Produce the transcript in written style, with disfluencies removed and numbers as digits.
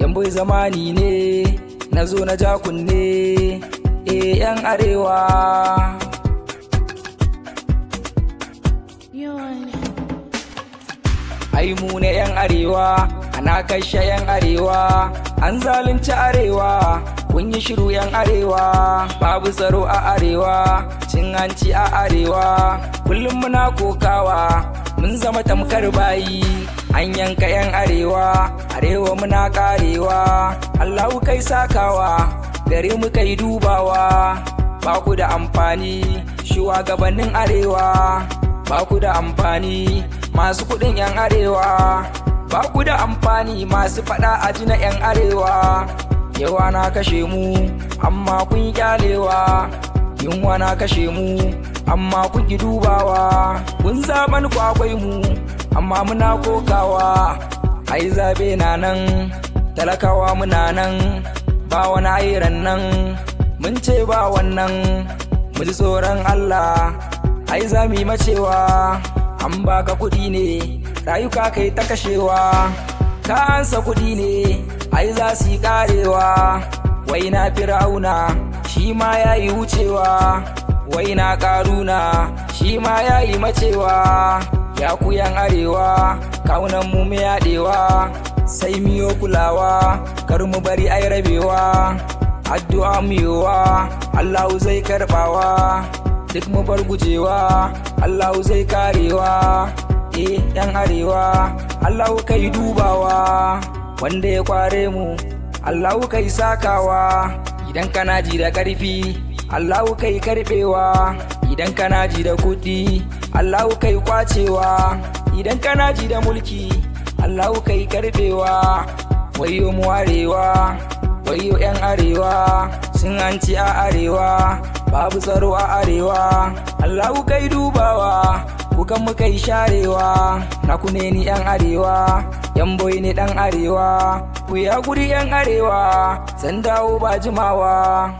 Yan boy zamani ne, na zo na ja kunne, eh yan arewa. Yawan. Ai mu ne yan arewa, ana kashe yan arewa, an zalunci arewa, kun yi shiru yan arewa, babu tsaro a arewa, cin hanci a arewa, kullum muna kokawa, mun zama tamkar bayi, an yanka yan arewa, arewa muna karewa, Allahu kai sakawa, gare mu kai dubawa, ba ku da amfani, shugabannin arewa, ba ku da amfani, masu kudin yan arewa, ba ku da amfani, masu fada a ji na yan arewa. Yawa na kashe mu, amma kun kyalewa, yunwa na kashe mu, amma kun ki dubawa, kun zaben ku akwai mu, amma muna kokawa. Ai zabe na nan, talakawa muna nan, ba wani airan nan, mun ce ba wannan, mu ji tsoron Allah, ai za mu yi macewa. An baka kuɗi ne, rayuka kai ta kashewa, ka ansa kuɗi ne, ai za su yi karewa. Wai na Fir'auna, shi ma ya yi wucewa, wai na Karuna, shi ma ya yi macewa. Ya ku yan arewa, kawunan mu mu yaɗewa, sai miyo kulawa, kar mu bari ai rabewa, addu'a miyowa, Allahu zai karbawa, duk mu bar gujewa, Allahu zai karewa. Eh yan arewa, Allahu kai dubawa, wanda ya kware mu, Allahu kai sakawa. Idan kana ji da ƙarfi, Allahu kai karbewa, idan kana ji da kuɗi, Allahu kai kwacewa, idan kana ji da mulki, Allahu kai karbewa. Wayo mu arewa, wayo yan arewa, sun hanci a arewa, babu tsaro a arewa, Allahu kai dubawa, kukan mu kai sharewa. Na ku ne ni yan arewa, yan boy ne dan arewa, ku ya guri yan arewa, zan dawo ba jimawa.